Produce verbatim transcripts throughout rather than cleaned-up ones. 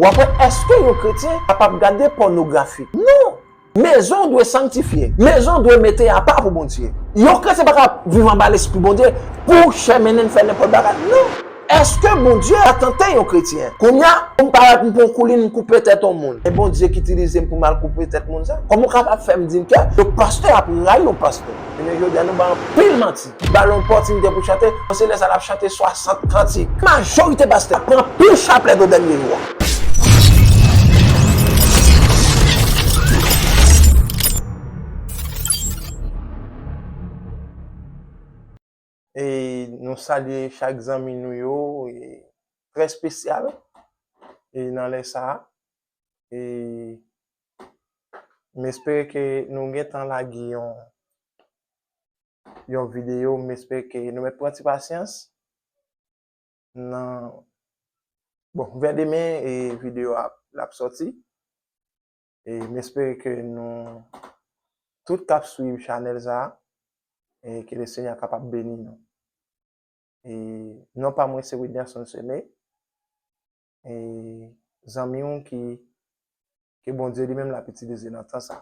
W ap wè, èske yon kretyen kapab gade pònografi? Non! Mezon w dwe sanktifye. Mezon w dwe mete apa pou Bondye. Yon kretyen pa ka viv anba Lespri Bondye pou chè mennen l fè nenpòt bagay. Non! Èske Bondye a tante yon kretyen? Kounye a, pou m parèt, m pran yon koulin, m koupe tèt yon moun. E Bondye ki itilize m pou m al koupe tèt moun sa? Kòman w kapab fè m di m ke yon pastè ap rayi yon pastè? Ebyen, jodi a, nou bay anpil manti. Ba l yon opòtinite pou chante, se lè sa l ap chante swasant kantik. Majorite pastè ap pran anpil chaplèt o dènye jou a. E nou salye chak zanmi nou yo, e trè espesyal, e nan lè sa a. E m espere ke nou gentan lage yon, yon videyo. M espere ke nou mèt pran ti pasyans. Nan, bon, vè demen, e videyo a, l ap sòti. E m espere ke nou tout k ap swiv chanèl sa a, e ke Lesenyè kapab beni nou. E non pa mwen se Williamson Semé, e zanmi w ki, ke Bondye li menm l ap itilize nan tan sa,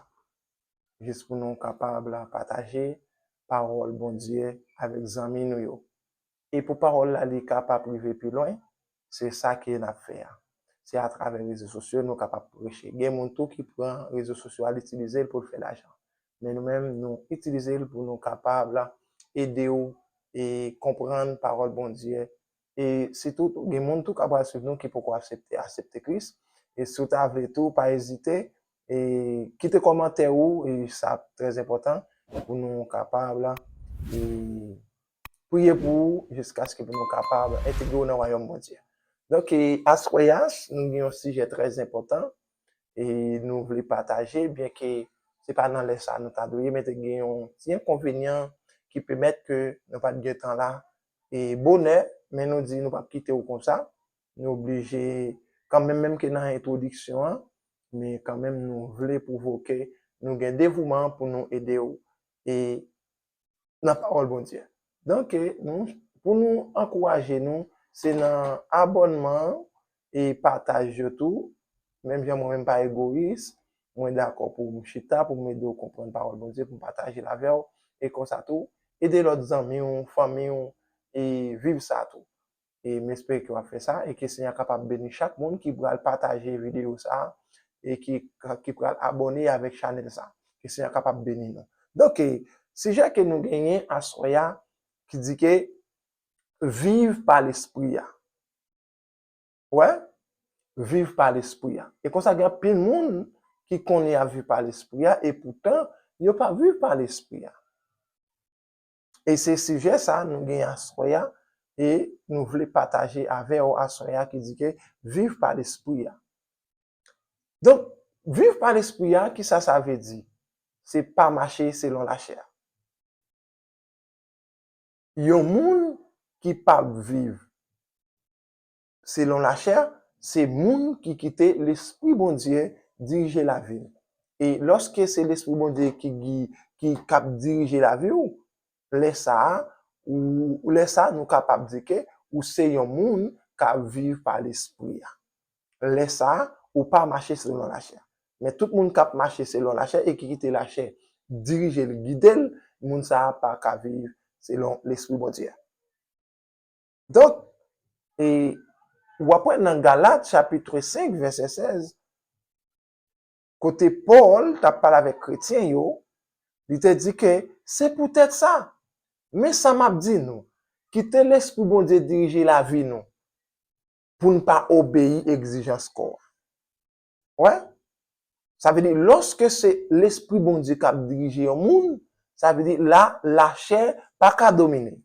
jis pou nou kapab pataje pawòl Bondye avèk zanmi nou yo. E pou pawòl la li kapab rive pi lwen, se sa ke n ap fè a. Se atravè rezo sosyo nou kapab preche. Gen moun tou ki pran rezo sosyo a, l itilize l pou l fè lajan. Men nou menm, nou itilize l pou nou kapab ede w e konprann pawòl Bondye. E sitou, gen moun tou k ap pral swiv nou ki poko aksepte, aksepte Kris. E si w ta vle tou, pa ezite, e kite kòmantè ou, e sa trè enpòtan pou nou kapab, e priye pou ou jiskaske pou nou kapab entegre w nan wayòm Bondye. Donk, e, aswè a, nou gen yon sijè trè enpòtan e nou vle pataje, byenke se pa nan lè sa nou ta dwe ye, men te gen yon ti enkonvenyan ki pèmèt ke nou pa t gen tan la, e bonè, men nou di nou p ap kite w konsa. Nou oblije, kanmenm, menm ke nan entwodiksyon an, men kanmenm nou vle pwouve ke nou gen devouman pou nou ede w e nan pawòl Bondye. Donk, e, nou, pou nou ankouraje nou, se nan abònman e pataj yo tou. Menm jan mwen menm pa egoyis, mwen dakò pou m chita, pou m ede w konprann pawòl Bondye, pou m pataje l avè w. E konsa tou, ede lòt zanmi w, fanmi w, e viv sa tou. E m espere ke w ap fè sa e ke Senyè a kapab beni chak moun ki pral pataje videyo sa a e ki, ki pral abòne avèk chanèl sa a. Ke Senyè a kapab beni nou. Donk, e, sijè ke nou genyen aswè a ki di ke viv pa Lespri a. Wè? Viv pa Lespri a. E konsa gen anpil moun ki konnen y ap viv pa Lespri a e poutan yo pa viv pa Lespri a. E se sijè sa nou gen aswè a e nou vle pataje avè w aswè a ki di ke viv pa Lespri a. Donk, viv pa Lespri a, kisa sa vle di? Se pa mache selon lachè a. Yon moun ki p ap viv selon lachè, se moun ki kite Lespri Bondye dirije lavi l. E lòske se Lespri Bondye ki, ki, ki k ap dirije lavi w, lè sa a, ou, lè sa a, nou kapab di ke ou se yon moun k ap viv pa Lespri a. Lè sa a, ou pa mache selon lachè. Men tout moun k ap mache selon lachè e ki kite lachè dirije l, gide l, moun sa a pa ka viv selon Lespri Bondye a. Donk, e, w ap wè nan Galat, chapit senk, vèsè sèz, kote Pòl t ap pale avèk kretyen yo, li te di ke se poutèt sa, men sa m ap di nou, kite Lespri Bondye dirije lavi nou, pou n pa obeyi egzijans kò a. Wè? Sa vle di, lòske se Lespri Bondye k ap dirije yon moun, sa vle di la, lachè pa ka domine.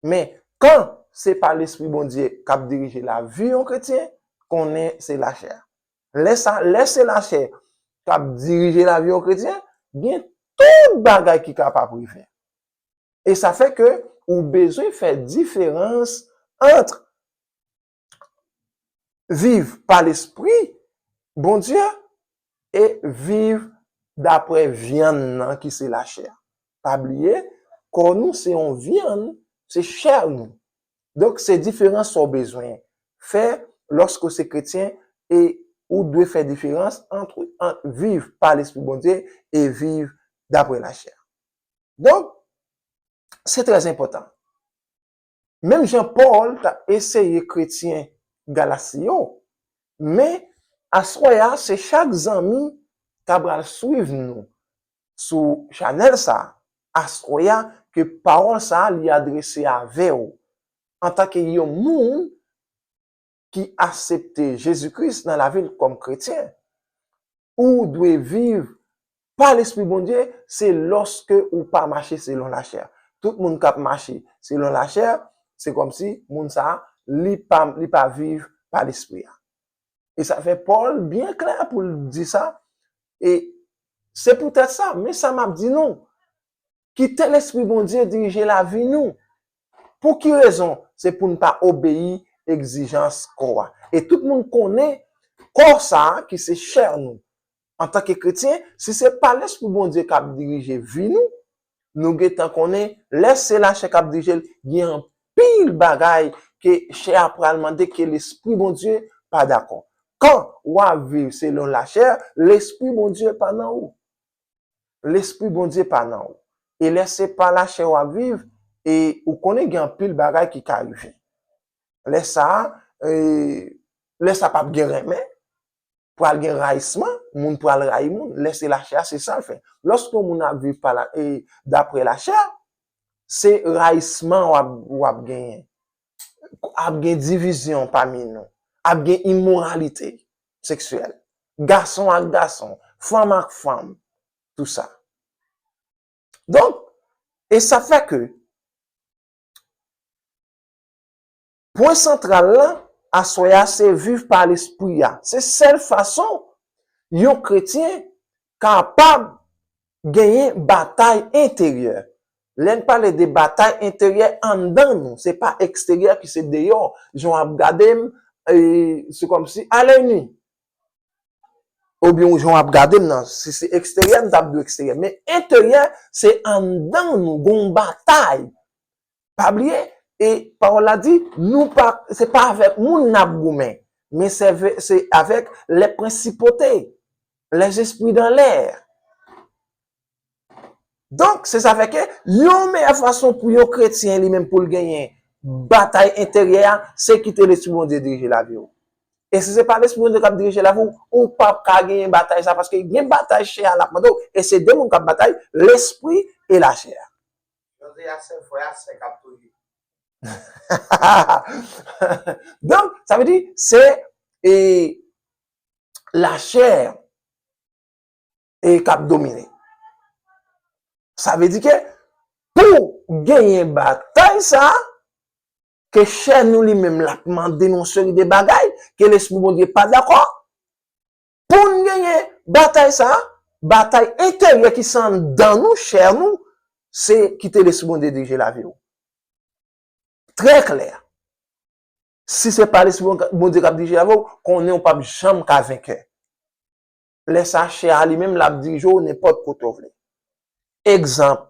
Men, kan se pa Lespri Bondye k ap dirije lavi yon kretyen, konnen se lachè a. Lè sa, lè se lachè k ap dirije lavi yon kretyen, gen tout bagay ki kapab rive. E sa fè ke ou bezwen fè diferans ant viv pa Lespri Bondye e viv daprè vyann nan ki se lachè. Pa bliye, kò nou se yon vyann, se chè nou. Donk, se diferans sa w bezwen fè lòske w se kretyen e ou dwe fè diferans ant, ant viv pa Lespri Bondye e viv daprè lachè. Donk, se trè enpòtan. Menm jan Pòl t ap eseye kretyen Galasi yo, men aswè a, se chak zanmi k ap pral swiv nou sou chanèl sa a, aswè a, ke pawòl sa a li adrese avè w antanke yon moun ki aksepte Jezi Kris nan lavi l kòm kretyen. Ou dwe viv pa Lespri Bondye, se lòske ou pa mache selon lachè. Tout moun k ap mache selon lachè, se kòmsi moun sa a, li pa, li pa viv pa Lespri a. E sa fè Pòl byen klè pou l di sa. E se poutèt sa, men sa m ap di nou, kite Lespri Bondye dirije lavi nou. Pou ki rezon? Se pou n pa obeyi egzijans kò a. E tout moun konnen kò sa a, ki se chè nou. Antanke kretyen, si se pa Lespri Bondye k ap dirije vi nou, nou gentan konnen, lè se lachè k ap dirije l, gen anpil bagay ke chè a pral mande ke Lespri Bondye pa dakò. Kan w ap viv selon lachè, Lespri Bondye pa nan ou. Lespri Bondye pa nan ou. E lè se pa lachè w ap viv, e ou konnen gen anpil bagay ki ka rive. Lè sa a, e, lè sa a p ap gen renmen, pral gen rayisman, moun pral rayi moun. Lè se lachè a, se sa l fè. Lòske yon moun ap viv pa la, e, daprè lachè a, se rayisman w ap, w ap genyen. Ap gen divizyon pami nou. Ap gen imoralite seksyèl. Gason ak gason, fanm ak fanm, tou sa. Donk, e sa fè ke pwen santral la, aswè a, se viv pa Lespri a. Se sèl fason yon kretyen kapab genyen batay enteryè. Lè n pale de batay enteryè anndan nou, se pa eksteryè ki se deyò, jan w ap gade m, e, se kòmsi alèni. Oubyen jan w ap gade m nan, si se eksteryè, m t ap di w eksteryè. Men enteryè, se anndan nou, gon batay. Pa bliye, e pawòl la di, nou pa, se pa avèk moun n ap goumen, men se, se avèk les principautés, les esprits dans l'air. Donk, se sa fè ke yon meyè fason pou yon kretyen li menm pou l genyen batay enteryè a, se kite Lespri Bondye dirije lavi w. E si se pa Lespri Bondye k ap dirije lavi w, ou p ap ka genyen batay sa, paske gen batay chè a l ap mande w, e se de moun k ap batay, lespri e lachè a. Jodi a, se frè a, sè k ap touye. Donk, sa vle di, se, e, lachè, e, k ap domine. Sa vle di ke pou genyen batay sa, ke chè nou li menm l ap mande nou yon seri de bagay, ke Lespri Bondye pa dakò, pou n genyen batay sa, batay enteryè ki se anndan nou, chè nou, se kite Lespri Bondye dirije lavi w. Trè klè. Si se pa Lespri Bondye k ap dirije lavi w, konnen w p ap janm ka venkè. Lè sa, chè a li menm, l ap dirije w nenpòt kote w vle. Egzanp,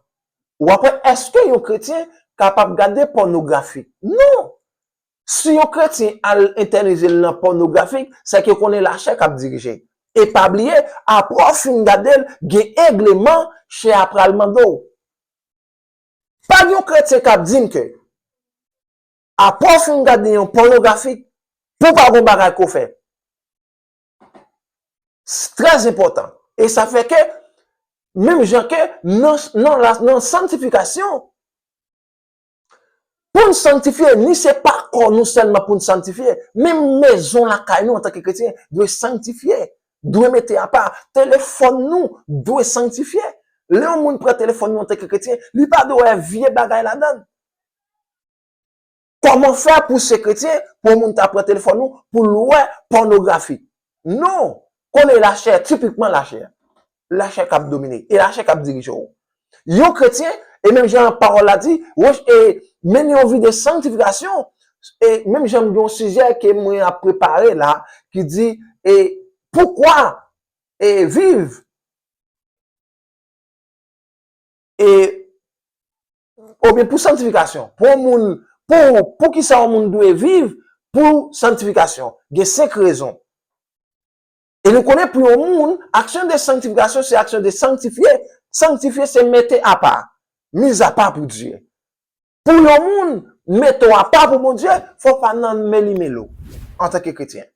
w ap wè, èske yon kretyen kapab gade pònografik? Non! Si yon kretyen al entèlize l nan pònografik, se ke konnen lachè k ap dirije. E pa bliye, apre w fin gade l, gen egleman chè a pral mande w. Pa gen yon kretyen k ap di m ke, apre w fin gade yon pònografik, pou pa gon bagay ke w fè. Trè enpòtan. E sa fè ke, menm jan ke nan, nan, la, nan sanntifikasyon, pou n sanntifye, ni se pa kò nou sèlman pou n sanntifye, menm mezon lakay nou antanke kretyen dwe sanntifye, dwe mete apa, telefòn nou dwe sanntifye. Lè yon moun pran telefòn nou antanke kretyen, li pa dwe wè vye bagay ladan l. Kòman fè pou se kretyen, pou yon moun ta pran telefòn ou, pou l wè pònografi? Non! Konnen lachè, tipikman lachè. Lachè k ap domine, e lachè k ap dirije w. Yon kretyen, e menm jan pawòl la di, rech-, e mennen yon vi de sanktifikasyon, e menm jan m gen yon sijè ke mwen ap prepare la, ki di, e poukwa, e viv e, oubyen pou sanntifikasyon. Pou yon moun, pou, pou ki sa yon moun dwe viv pou sanntifikasyon? Gen senk rezon. E nou konnen pou yon moun, action de sanctification se action de sanctifier. Sanctifier se mete apa, mis à part pour Dieu. Pou yon moun mete w apa pou Bondye, fò w pa nan melimelo antanke kretyen.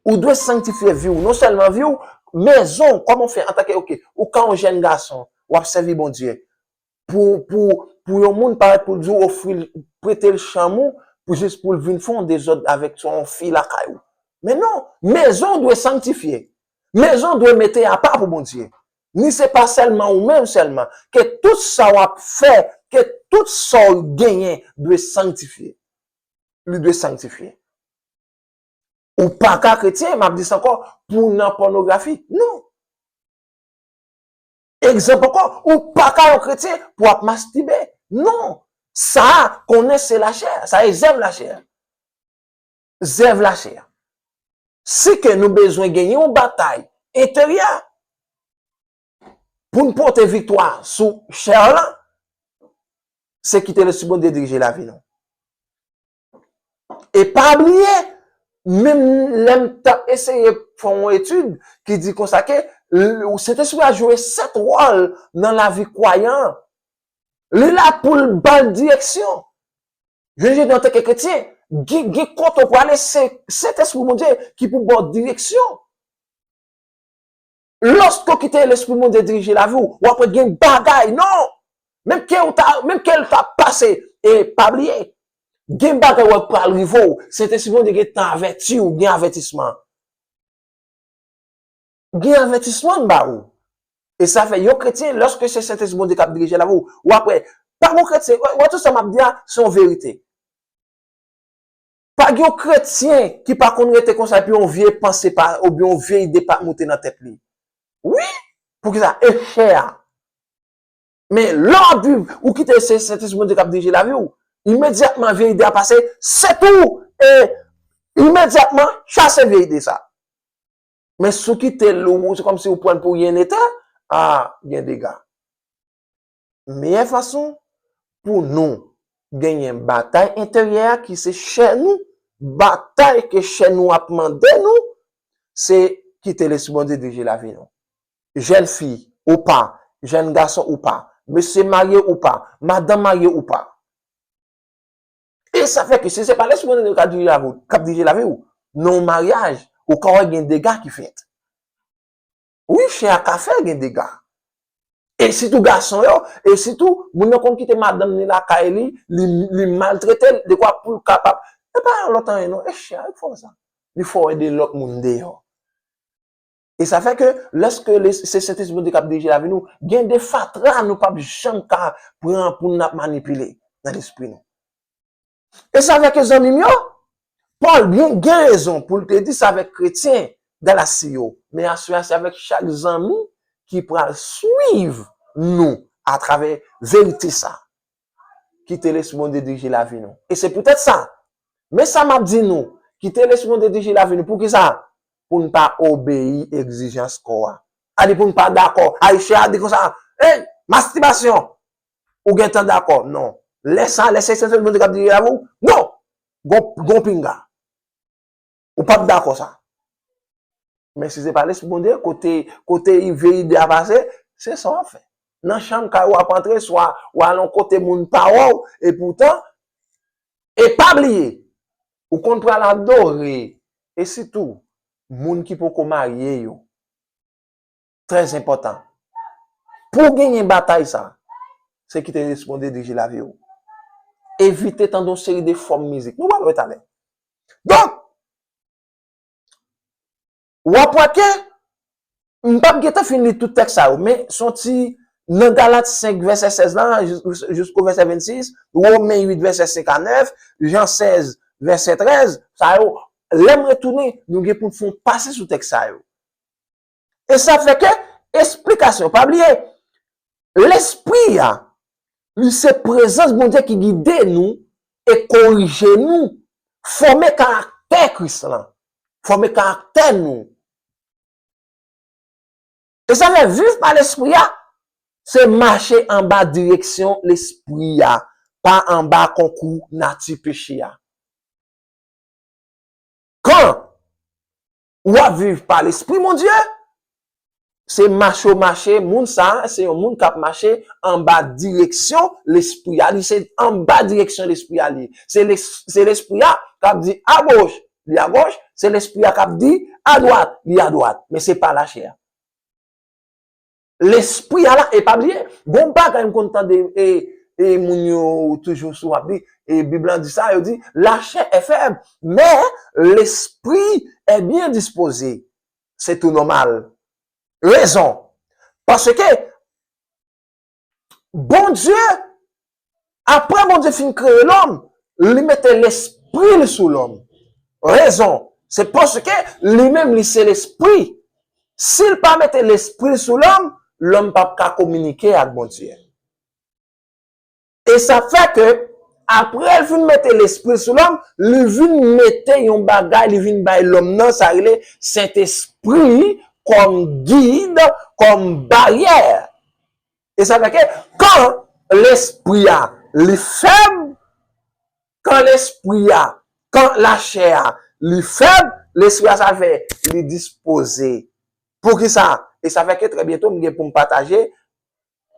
Ou dwe sanktifye vi w, non sèlman vi w, mezon w, kòman w fè antanke, oke, ou ka yon jèn gason, w ap sèvi Bondye. Pou, pou, pou yon moun parèt pou l di w ofri l, prete l chanm ou, pou jis pou l vin fè yon dezòd avèk yon fi lakay ou. Men non, mezon w dwe sanktifye. Mezon w dwe mete apa pou Bondye. Ni se pa sèlman ou menm sèlman. Ke tout sa w ap fè, ke tout sa w genyen dwe sanktifye. Li dwe sanktifye. Ou pa ka kretyen, m ap di sa ankò, pou w nan pònografi. Non. Egzanp ankò, ou pa ka yon kretyen pou w ap mastibe. Non. Sa a, konnen se lachè. Sa e zèv lachè. Zèv lachè. Si ke nou bezwen genyen yon batay enteryè pou n pote viktwa sou chè lan, se kite Lespri Bondye dirije lavi nou. E pa bliye, menm lè m t ap eseye fè yon etid ki di konsa ke l-, Sentespri a jwe sèt wòl nan lavi kwayan an. Li la pou l ba l direksyon. Jodi a, antanke kretyen, gen, gen kote w prale, se Sentespri Bondye ki pou ba w direksyon. Lòske w kite Lespri Bondye dirije lavi w, w ap wè gen bagay, non! Menm ke w ta, menm ke l ta pase, e pa bliye, gen bagay w ap pral rive w, Sentespri Bondye gen tan avèti w, gen avètisman. Gen avètisman l ba ou. E sa fè yon kretyen, lòske se Sentespri Bondye k ap dirije lavi w, w ap wè, pa gon kretyen, wè, wè tout sa m ap di a, se yon verite. Pa gen yon kretyen ki pa konn rete konsa epi yon vye panse pa, oubyen yon vye ide pa moute nan tèt li. Wi, poukisa? E chè a. Men lè w ap viv, ou kite se Sentespri Bondye k ap dirije lavi w, imedyatman vye ide a pase, se tou, e imedyatman chase vye ide sa. Men si w kite l, ou, se kòmsi ou pran l pou ryen nete, a, gen dega. Meyè fason pou nou genyen batay enteryè a ki se chè nou, batay ke chè nou ap mande nou, se kite Lespri Bondye dirije lavi nou. Jèn fi ou pa, jèn gason ou pa, mesye marye ou pa, madanm marye ou pa. E sa fè ke si se pa Lespri Bondye k ap dirije lavi w, k ap dirije lavi w, nan yon maryaj, ou ka wè gen dega ki fèt. Wi, chè a ka fè gen dega. E sitou gason yo, e sitou moun nan konn kite madanm ni lakay li, li, li maltrete l, dekwa pou l kapab. E pa yon lòt anyen non, e chè a ki fè w sa. Li fè w wè de lòt moun deyò. E sa fè ke lèske le, se Sentespri Bondye k ap dirije lavi nou, gen de fatra nou p ap janm ka pran pou n ap manipile nan lespri nou. E sa fè ke zanmi m yo, Pòl byen gen rezon pou l te di sa avèk kretyen Galasi yo, men aswè a se avèk chak zanmi ki pral swiv nou atravè verite sa. Kite Lespri Bondye dirije lavi nou. E se poutèt sa, men sa m ap di nou, kite Lespri Bondye dirije lavi nou. Poukisa? Pou n pa obeyi egzijans kò a. A di pou n pa dakò. Ayisyen a di konsa, hey, mastibasyon! Ou gentan dakò. Non. Lè sa, lè se Sentespri Bondye k ap dirije lavi w, non! Gon, gon pinga. Ou p ap dakò sa. Men si se pa Lespri Bondye, kote, kote vye ide a pase, se sa w ap fè. Nan chanm kay ou w ap antre, swa w al yon kote moun pa wè w, e poutan, e pa bliye, ou konn pral adore, e sitou, moun ki poko marye yo. Trè enpòtan. Pou w genyen batay sa, se kite Lespri Bondye dirije lavi w. Evite tande yon seri de fòm mizik. Nou pral wè talè. Donk, w ap wè ke m p ap gentan fin li tout tèks sa yo, men se yon ti nan Galat senk vèsè sèz la, jis-, jisko vèsè vennsis, Women uit vèsè senk a nèf, Jan sèz vèsè trèz, sa yo, lè m retounen, nou gen pou n fè yon pase sou tèks sa yo. E sa fè ke esplikasyon, pa bliye, Lespri a, li se prezans Bondye ki gide nou e korije nou, fòme karaktè Kris lan, fòme karaktè nou. E sa fè viv pa Lespri a, se mache anba direksyon Lespri a, pa anba konkou nati peche a. Kan w ap viv pa Lespri Bondye, se mache w mache, moun sa a, se yon moun k ap mache anba direksyon Lespri a. Li se anba direksyon Lespri a li ye. Se les-, se Lespri a k ap di agoch, li agoch, se Lespri a k ap di adwat, li adwat. Men se pa lachè a. Lespri a la, e pa bliye, gon bagay m konn tande, e, e moun yo toujou sou ap di, e Bib lan di sa, yo di, la chair est faible, mais l'esprit est bien disposé. Se tou nòmal. Rezon. Paske Bondye, apre Bondye fin kreye lòm, li mete lespri l sou lòm. Rezon, se paske li menm li se lespri. Si l pa mete lespri l sou lòm, lòm p ap ka kominike ak Bondye. E sa fè ke, apre l fin mete lespri l sou lòm, li vin mete yon bagay, li vin bay lòm nan, sa rele Sentespri kòm gid, kòm baryè. E sa fè ke, kan lespri a, li fèb, kan lespri a, kan lachè a, li fèb, lespri a sa fè, li dispoze. Poukisa? E sa fè ke trè byento, m gen pou m pataje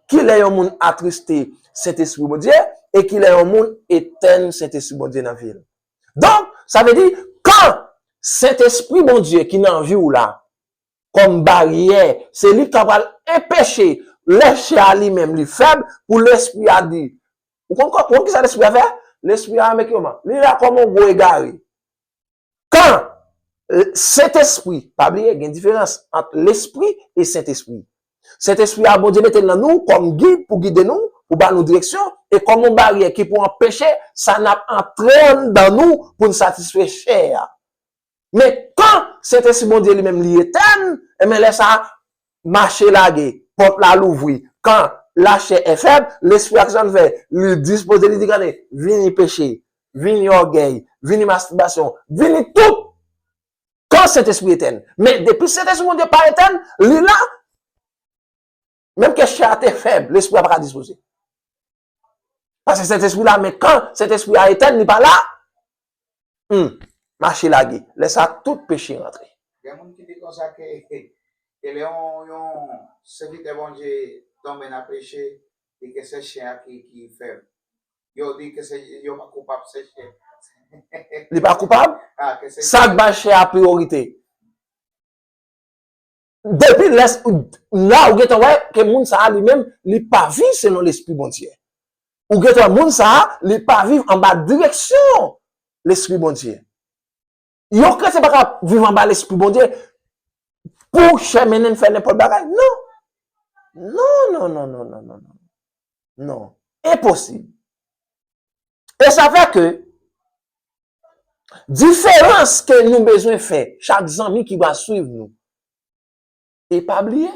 kilè yon moun atriste Sentespri Bondye e kilè yon moun etèn Sentespri Bondye nan vi l. Donk, sa vle di, kan Sentespri Bondye ki nan vi w la, kòm baryè, se li k pral enpeche lachè a li menm, li fèb, pou lespri a di. Ou konn, ou konn kisa lespri a fè? Lespri a, men ki moman? Li la kòm yon gwo egare. Kan, eh, Sentespri, pa bliye, gen diferans ant lespri e Sentespri. Sentespri a, Bondye mete l nan nou kòm gid pou gide nou, pou ba nou direksyon, e kòm yon baryè ki pou anpeche sa n ap antre anndan nou pou n satisfè chè a. Men kan Sentespri Bondye li menm li etèn, enben lè sa a, mache lage, pòt la louvri. Kan lachè est faible, lespri a ki sa l fè? Li dispoze, li di, gade, vini peche, vini ògèy, vini mastibasyon, vini tout. Kan Sentespri etèn. Men depi Sentespri Bondye pa etèn, li la, menm ke chè a te fèb, lespri a pa ka dispoze. Paske Sentespri la, men kan Sentespri a etèn, li pa la, hmm, mache lage. Lè sa, tout peche rantre. Gen moun ki di konsa ke, ke lè yon, yon sèvitè Bondye tonbe nan peche, li ke se chen a ki, ki fèb. Yo di ke se, yo pa koupab, se chen. Li pa koupab? Ah, ke se sa k bay chè a priyorite. Depi lè, la ou gentan wè ke moun sa a li menm, li pa viv selon Lespri Bondye. Ou gentan wè moun sa a, li pa viv anba direksyon Lespri Bondye. Yon kretyen pa ka viv anba Lespri Bondye pou chè mennen l fè nenpòt bagay. Non. Non, non, non, non, non, non, non. Non. Enposib. E sa fè ke diferans ke nou bezwen fè, chak zanmi ki va swiv nou, e pa bliye,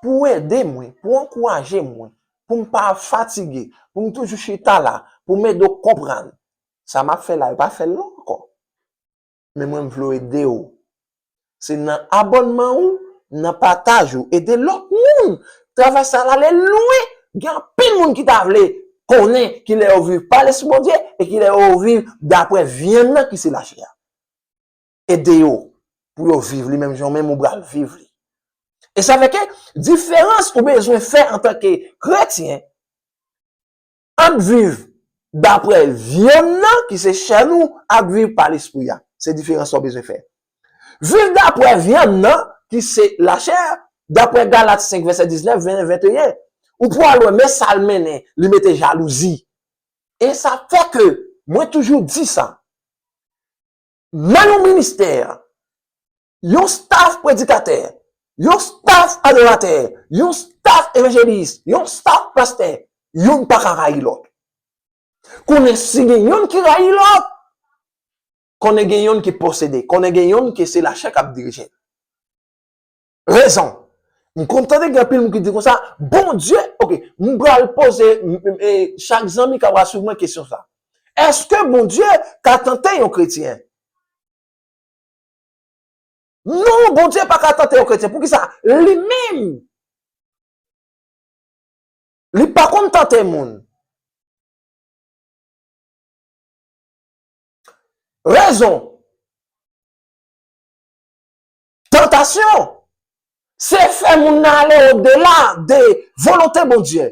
pou w ede mwen, pou w ankouraje mwen, pou m pa fatige, pou m toujou chita la, pou m ede w konprann. Sa m ap fè la, yo pa fè l non ankò. Men mwen, m vle w ede w. Se nan abònman ou, nan pataj ou, ede lòt moun. Travay sa a ale lwen. Gen anpil moun ki ta vle konnen kilè yo viv pa Lespri Bondye e kilè yo viv daprè vyann nan ki se lachè a. Ede yo pou yo viv li menm jan menm ou pral viv li. E sa fè ke diferans ou bezwen fè antanke kretyen ant viv daprè vyann nan, ki se chè nou, ak viv pa Lespri a. Se diferans sa w bezwen fè. Viv daprè vyann nan, ki se lachè, daprè Galat senk, vèsè diznèf, ven, venteyen. Ou pral wè, men sa l mennen, li mete jalouzi. E sa fè ke, mwen toujou di sa, nan yon ministè, yon staf predikatè, yon staf adoratè, yon staf evanjelis, yon staf pastè, youn pa ka rayi lòt. Konnen si gen youn ki rayi lòt, konnen gen youn ki posede, konnen gen youn ki se lachè k ap dirije l. Rezon. M konn tande gen anpil moun ki di konsa, Bondye, oke, m pral poze, m, m, e, chak zanmi k ap swiv mwen kesyon sa. Èske Bondye ka tante yon kretyen? Non, Bondye pa ka tante yon kretyen. Poukisa? Li menm, li pa konn tante moun. Rezon. Tantasyon, se fè moun nan ale odela de volonte Bondye.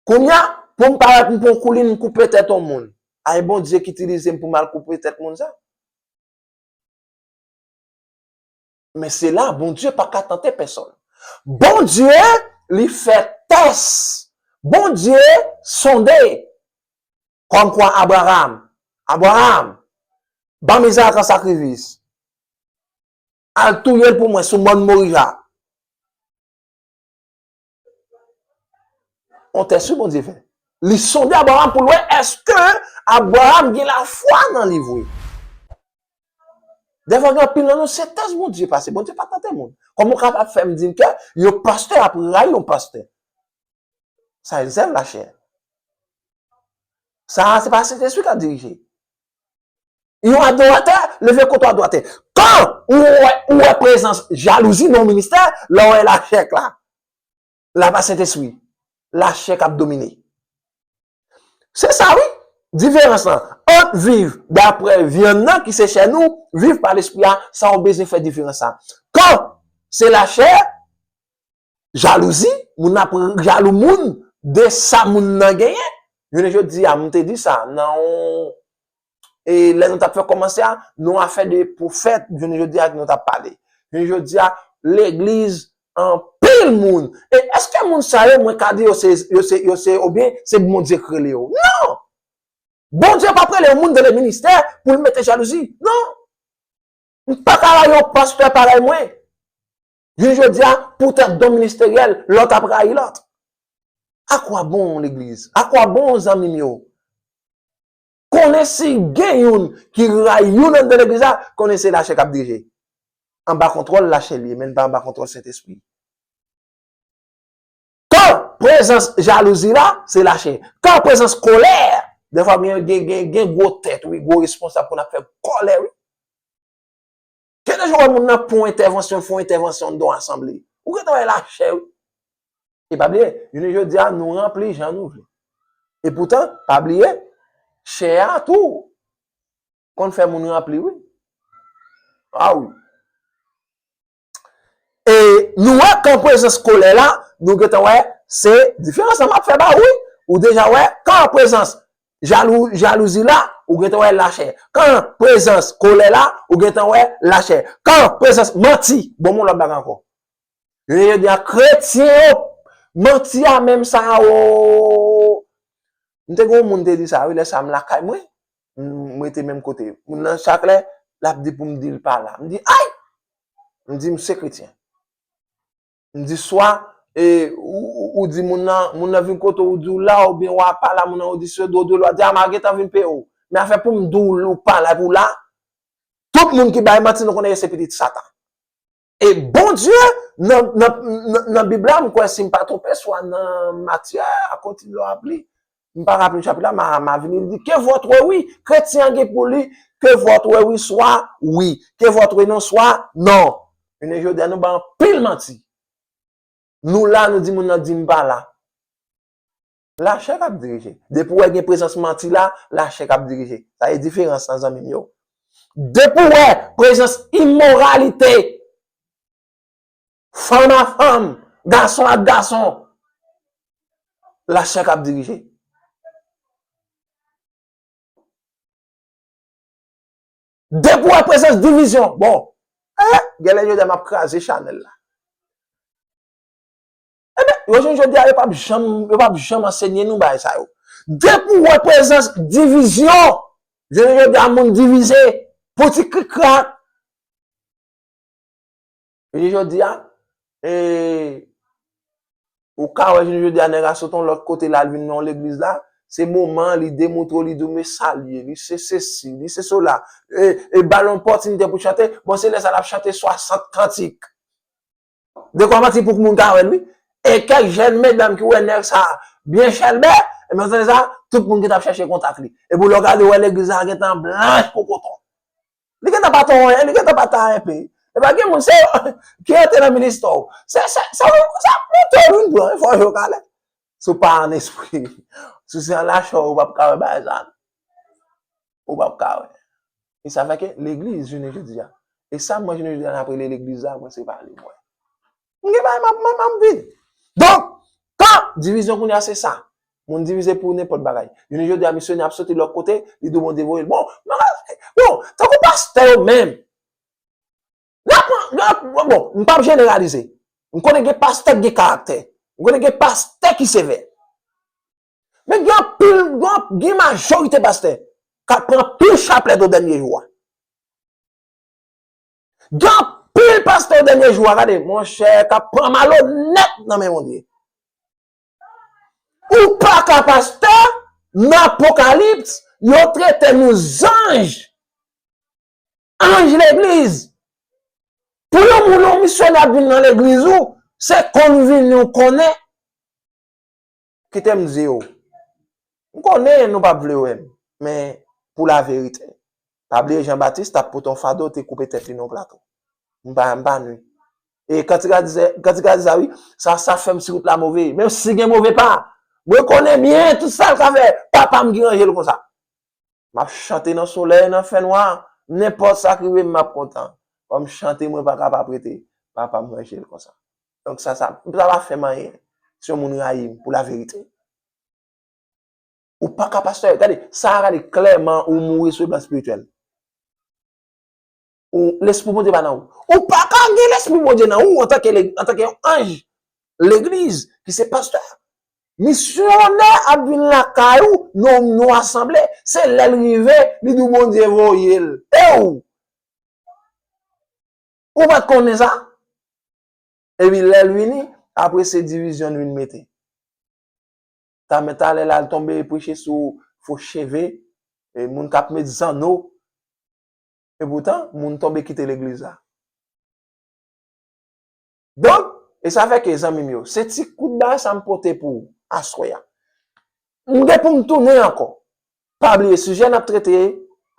Kounye a, pou m parèt, m pran koulin, m koupe tèt yon moun. A, e Bondye ki itilize m pou m al koupe tèt moun sa. Men se la, Bondye pa ka tante pèsonn. Bondye, li fè tès. Bondye sonde. Kòmkwa Abraram, Abraram, ban m Izarak an sakrifis. Al touye l pou mwen sou mòn Morija. On tès wi Bondye fè. Li sonde Abraram pou l wè èske Abraram gen lafwa nan li vre. Dèfwa gen anpil nan nou, se tès Bondye pase. Bondye pa tante moun. Kòman w kapab fè m di m ke yon pastè ap rayi yon pastè? Sa e zèv lachè. Sa a, se pa Sentespri k ap dirije. Yon adoratè, leve kont yon adoratè. Kan ou wè, ou wè prezans jalouzi nan yon ministè, lè w wè lachè k la. La pa Sentespri. Lachè k ap domine. Se sa wi, diferans lan. Ant viv daprè vyann nan ki se chè nou, viv pa Lespri a, sa w bezwen fè diferans sa. Kan se lachè, jalouzi, moun ap jalou moun de sa moun nan genyen. Jounen jodi a, m te di sa nan yon, e lè nou t ap fè kòmanse a, nan yon afè de pwofèt, jounen jodi a nou t ap pale. Jounen jodi a, legliz, anpil moun. E èske moun sa yo, mwen ka di yo se, yo se, yo se, oubyen se Bondye k rele yo? Non! Bondye p ap rele yon moun nan yon ministè pou l mete jalouzi. Non! M pa ka rayi yon pastè parèy mwen. Jounen jodi a, poutèt don ministeryèl, lòt ap rayi lòt. A kwa bon legliz? A kwa bon zanmi m yo? Konnen si gen youn ki rayi youn anndan legliz la, konnen se lachè k ap dirije. Anba kontwòl lachè li ye, men l pa anba kontwòl Sentespri. Kan prezans jalouzi la, se lachè. Kan prezans kòlè, dèfwa gen, gen, gen, gen gwo tèt, wi, gwo responsab pou n ap fè kòlè, wi. Gen de jou wè moun nan pran yon entèvansyon, l fè yon entèvansyon anndan yon asanble. Ou gentan wè lachè, wi. E pa bliye, jounen jodi a, nou ranpli jan nou vle. E poutan, pa bliye, chè a tou konn fè moun ranpli, wi. A wi. E nou wè kan prezans kòlè la, nou gentan wè, se diferans lan m ap fè ba ou, wi. Ou deja wè, kan prezans jalou, jalouzi la, ou gentan wè lachè. Kan prezans kòlè la, ou gentan wè lachè. Kan prezans manti, bon, m yon lòt bagay ankò. Jounen jodi a, kretyen yo, manti a menm sa, o. M te gen yon moun te di sa, wi, lè sa m lakay mwen, m, m rete menm kote. Moun nan chak lè, l ap di pou m di l pa la. M di, ay! M di, m se kretyen. M di swa, e, ou, ou, ou di moun nan, moun nan vin kote w, ou di w la, oubyen w a pa la, moun nan ou di se dwe w dwe l, w a di, a, m a gentan vin peye w. Men afè pou m di w ou pa la, epi w la, tout moun ki bay manti, nou konnen yo se pitit Satan. E Bondye, nan, nan, nan, nan Bib la, m kwè si m pa twonpe, swa nan Matye, a kontinye w ap li, m pa raple chapit la, m a, m a vini, li di, que votre oui, kretyen an gen pou li, que votre oui soit oui, que votre non soit non. Jounen jodi a, nou bay anpil manti. Nou la, nou di moun nan di m pa la. Lachè k ap dirije. Depi w wè gen prezans manti la, lachè k ap dirije. Sa e diferans lan, zanmi m yo. Depi w wè prezans imoralite, fanm a fanm, gason ak gason, lachè k ap dirije. Depi w wè prezans divizyon, bon, eh, genlè jodi a m ap kraze chanèl la. Ebyen, yo jounen jodi a, yo p ap janm, yo p ap janm ansenye nou bagay sa yo. Depi w wè prezans divizyon, jounen jodi a, moun divize pou ti krikrak. Jounen jodi a, e, ou ka wè jounen jodi a, nèg la sot yon lòt kote, l al vin nan yon legliz la, se moman an, li demontre w, li di w, men sa l ye, li se sesi, li se sela. E, e ba l yon opòtinite pou chante, bon, se lè sa l ap chante swasant kantik. De kwa manti pou moun ka wè l, wi. E kèk jèn medam ki wè nèg sa byen chèlbè, e men sa, tout moun gentan ap chèche kontak li. Epi lè w gade, w wè legliz la gentan blanch kou koton. Li gentan pa t anyen, li gentan pa t anyen pe. E pa gen moun, se yo ki antre nan ministè w. Se, se, sa, sa moute w vin pran, fò yo k ale. Si w pa an espri, si w se an lachè, ou p ap ka wè bagay sa. Ou p ap ka wè. E sa fè ke legliz, jounen jodi a, E sa mwen, jounen jodi a, n ap rele legliz la, mwen se pa li mwen. M gen bagay m ap, m ap, m ap viv. Donk, kan divizyon kounye a se sa. Moun divize pou nenpòt bagay. Jounen jodi a, misyonè ap soti lòt kote, li di Bondye voye l. Bon, bon, tankou pastè yo menm. N ap, n ap, bon, m p ap jeneralize. M konnen gen pastè ki gen karaktè. M konnen gen pastè ki sevè. Men gen anpil, gen, gen majorite pastè k ap pran anpil chaplèt o dènye jou a. Gen anpil pastè o dènye jou a, gade, monchè, k ap pran malonèt nan men Bondye. Ou pa ka pastè, nan Apokalips, yo trete nou zanj. Anj legliz. Pou yon moun, yon misyonè ap vin nan legliz ou, se konn vini ou konnen. Kite m di w. M konnen nou p ap vle wè m, men pou laverite. Pa bliye Jan Batis t ap pote yon fado, te koupe tèt li nan yon plato. M pa, m pa nwi. E kantik la di sa, kantik la di sa, wi. Sa, sa fè m si wout la move. Menm si gen move pa, mwen konnen byen tout sa l ka fè. Papa m ki ranje l konsa. M ap chante nan solèy, nan fènwa. Nenpòt sa k rive m, m ap kontan. Fò m chante, mwen pa ka pa prete. Papa m ranje l konsa. Donk sa, sa, sa pa fè m anyen. Si yon moun rayi m pou laverite. Ou pa ka pastè. Gade, sa a gade klèman ou mouri sou le plan espirityèl. Ou, Lespri Bondye pa nan ou. Ou pa ka gen Lespri Bondye nan ou antanke le-, antanke yon anj legliz ki se pastè. Misyonè ap vin lakay ou, nou, nou asanble, se lè l rive, li di w Bondye voye l. E ou? Ou pa t konnen sa? Epi lè l vini, apre se divizyon l vin mete. Ta men talè la, l tonbe preche sou fo cheve, e moun k ap met zanno. Epoutan, moun tonbe kite legliz la. Donk, e sa fè ke, zanmi m yo, se ti kout bagay sa m pote pou ou aswè a. M gen pou m tounen ankò. Pa bliye, sijè n ap trete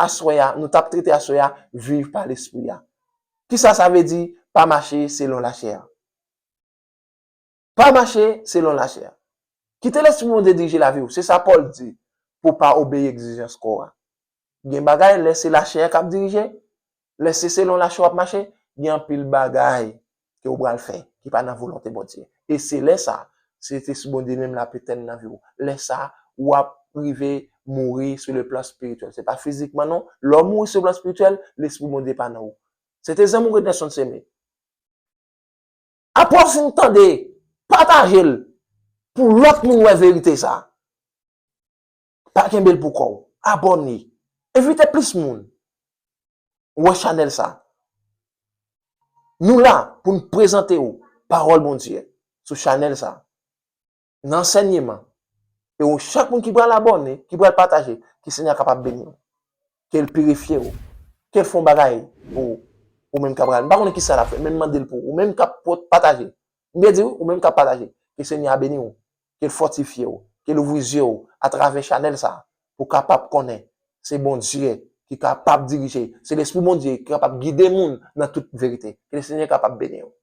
aswè a, nou t ap trete aswè a, viv pa Lespri a. Kisa sa vle di, pa mache selon lachè a? Pa mache selon lachè a. Kite Lespri Bondye dirije lavi w. Se sa Pòl di, pou w pa obeyi egzijans kò a. Gen bagay, lè se lachè a k ap dirije, lè se selon lachè w ap mache, gen anpil bagay ke w pral fè ki pa nan volonte Bondye. E se lè sa, se Lespri Bondye menm l ap etèn nan vi w. Lè sa, w ap rive mouri sou le plan espirityèl. Se pa fizikman non. Lè w mouri sou le plan espirityèl, Lespri Bondye pa nan ou. Se te zanmi w Redenson Seme. Apre w fin tande, pataje l pou lòt moun wè verite sa. Pa kenbe l pou kò w. Abòne. Envite plis moun wè chanèl sa. Nou la pou n prezante w pawòl Bondye sou chanèl sa. Nan ansèyman. E w, chak moun ki pral abòne, ki pral pataje, ke Senyè a kapab beni w. Ke l pirifye w. Ke l fè yon bagay pou ou, ou menm k ap pral. M pa konnen kisa l ap fè, men m mande l pou ou. Ou menm k ap pot-, pataje. M byen di wi, ou menm k ap pataje. Ke Senyè a beni w. Ke l fòtifye w. Ke l ouvri zye w atravè chanèl sa a. Pou w kapab konnen se Bondye ki kapab dirije. Se Lespri Bondye ki kapab gide moun nan tout verite. Ke Senyè kapab beni w.